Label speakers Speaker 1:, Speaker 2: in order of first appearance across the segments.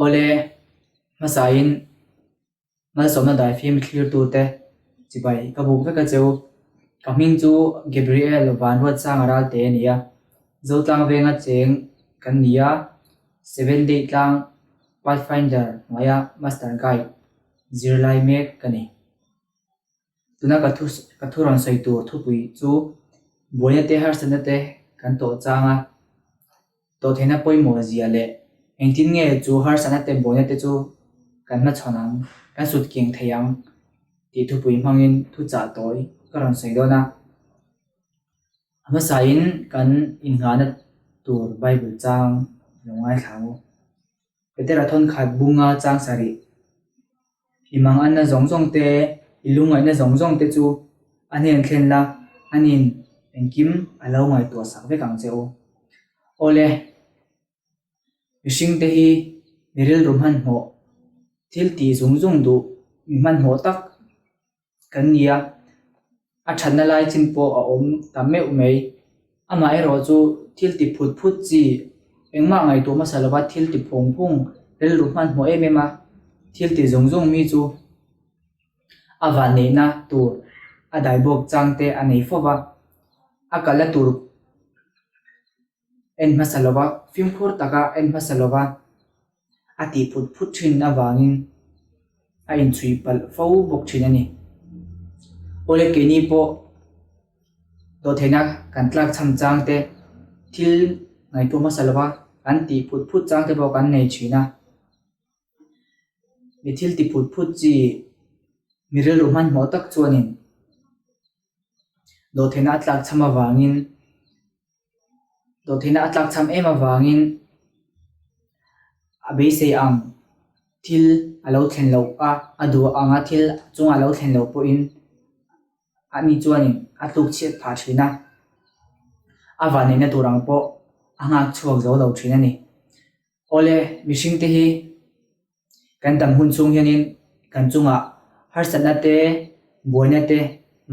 Speaker 1: Awle, hmasain malsawmna daifim thlirtute chibai ka buk vek a che u. Ka hming chu Gabriel Vanruatsanga Ralte a ni a, Zotlang venga cheng kan ni a, Seven Day tlang Pathfinder hnuaia Master Guide zirlai mek ka ni. Tuna ka thu ka thu rawn sawi tur thupui chu buaina te harsatna te kan tawh chang a, tawh theihna pawimawh zia leh engtin nge chu harsatna te buaina te chu kan hmachhawn ang, kan sut kiang thei ang tih thupui hmangin thuchah tawi ka rawn sawi dawn a. A hmasain kan innghahna tur Bible chang lo ngaithla ang u. Petera thawnkhat bunga chang sarih. I manganna zawng zawng te, i lungngaihna zawng zawng te chu a hnen thlen la, anin engkim a lo ngaihtuah sak vek ang che u. Awle, mihring te hi mi rilru hmanhmawh, thil tih zung zung duh mi hmanhmawh tak kan ni a, a thatna lai chin pawh a awm ta meuh mai. Amaherawh chu thil ti phut phut chi, engmah ngaihtuah hmasa lova thil ti phung phung rilru hmanhmawh em em a, thil ti zung zung mi chu a vanneihna tur a daibawk chang te a nei fo va, a kalna tur en hmasa lova, fimkhur taka en hmasa lova a tih phut phut thin avangin a inchhui palh fo bawk thin a ni. Awle keini pawh dawhtheihna kan tlak cham chang te, thil ngaihtuah hmasa lova kan tih phut phut chang te pawh kan nei thin a. Mi thil ti phut phut chi mi rilru hmanhmawh tak chuanin dawhtheihna a tlak cham avangin dawhtheihna a tlak cham em avangin a beisei ang thil a lo thlen loh a, a duh anga thil chunga a lo thlen loh pawhin ani chuanin a tluk chhiat phah thin a, a vanneihna tur ang pawh a nghak chhuak zo lo thin a ni. Awle, mihringte hi kan dam hun chhung hianin kan chungah harsatna te, buaina te,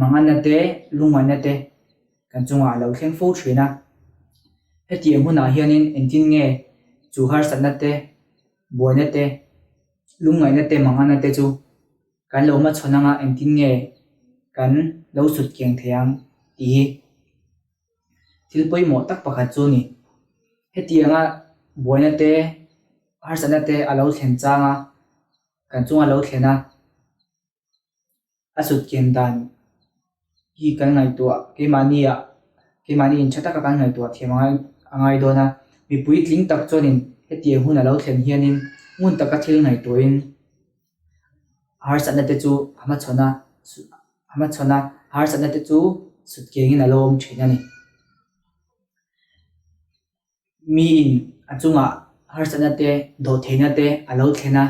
Speaker 1: manganna te, lungngaihna te kan chungah a lo thleng fo thin a. Hetiang hunah hianin engtin nge chu harsatna te, buaina te, lungngaihna te, manganna te chu kan lo hmachhawn anga engtin nge kan lo sut kiang thei ang tih hi thil pawimawh tak pakhat chu a ni. Hetianga buaina te, harsatna te a lo thlen chang a, kan chunga lo thlen a, a sut kian dan hi kan ngaihtuah keimahni ah keimahni in tha taka kan ngaihtuah thiam a ngai a ngai dawn a, mipui tling tak chuanin hetiang hun a lo thlen hianin ngun taka thil ngaihtuahin harsatna te chu a hmachhawn a a hmachhawn a harsatna te chu sut kiangin a lo awm thin a ni. Miin a chungah harsatna te dawhtheihna te a lo thlen a,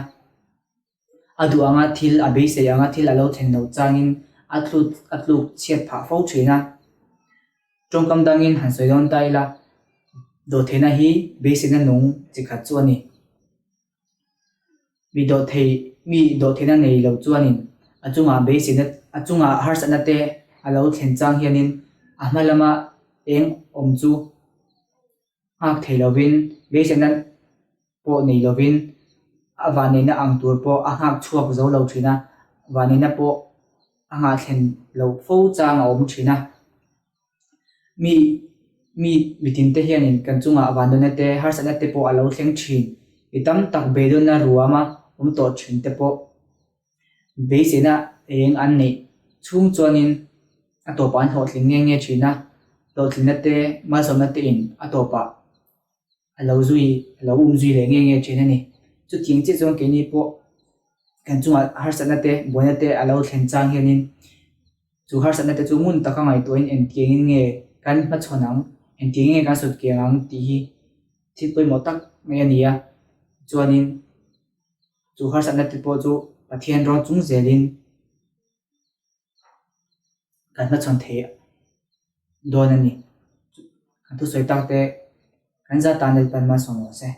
Speaker 1: a duh anga thil a beisei anga thil a lo thlen loh changin a tlut a tluk chhiat phah fo thin a. Tawngkam dangin han sawi dawn ta ila, dawhtheihna hi beiseina nung chi khat chu a ni. Mi dawhthei mi dawhtheihna nei lo chuanin a chungah beiseina a chungah harsatna te a lo thlen chang hianin a hma lama eng awm chu nghak thei lovin beiseina pawh nei lovin a vanneihna ang tur pawh a nghak chhuak zo lo thin a, vanneihna pawh a nghah thlen loh fo chang a awm thin a. Mi mi mitin te hianin kan chungah vandawnna te harsatna te pawh a lo thleng thin. Mi tam tak beidawnna ruama awm tawh thin te pawh beiseina eng an neih chhung chuanin a tawpah an hlawhtling nge nge thin a, hlawhtlinna te malsawmna te in a tawpah a lo zui a lo um zui leh nge nge thin a ni. Chutiang chiah chuan keini pawh kan chungah harsatna te buaina te a lo thlen chang hianin Chu harsatna te chu ngun taka ngaihtuahin engtiangin nge kan hmachhawn ang, engtiangin nge kan sut kiang ang tih hi thil pawimawh tak mai a ni a. Chuanin chu harsatna te pawh chu Pathian rawn chung zelin kan hmachhawn thei dawn a ni. Kan thusawi tak te kan zat tan Lalpan malsawm rawh se.